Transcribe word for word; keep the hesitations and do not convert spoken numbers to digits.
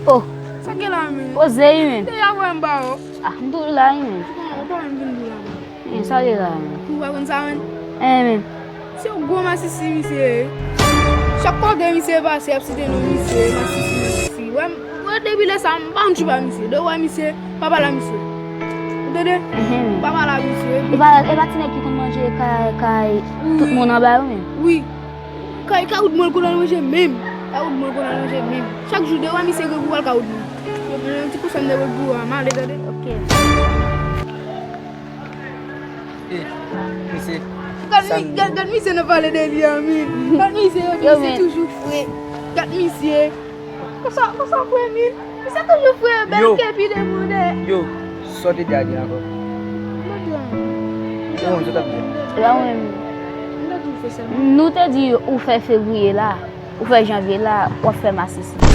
Oh, sa gen la menm? Poze wi menm. Deja wè m ba ou. Ah, m toujou la wi menm. Ou pa wè m vin dou la menm. Men sa li la menm. Ou pa konn sa menm? Eh menm. Se yon gwo masisi misye ye. Chak kote misye pase, y ap site non misye, masisi, masisi. Wè, wè depi lè sa, m pa konn tchoupa misye. De wè misye, pa pale a misye. Ou tande? Ehe menm. Pa pale a misye. E pa, e pa ti nèg ki konn manje kay, kay tout moun anba yo menm. Wi. Kay, kay ou t mwen l konn al manje menm. Kay ou t mwen l konn al manje menm. Chak jou, de wè misye gen pou al kay ou t mwen. Yo, men yon ti kousèm de wòl pou a, m ale, tande? Ok. E, mesye, Gad, mi- gad, gad misye nan pale de li a, min. Gad misye, yo, Yo, misye men. Toujou fre. Gad misye. Konsa, konsa fre, min. Misye toujou fre, bèl Yo. Kepi de moun, eh. Yo, sòti de adi ankò. Gad la. Yo, mwen, sòt ap di. La menm. Gad ou fè sa. Nou te di ou fè fevriye la, ou fè janvye la, w ap fè masisi.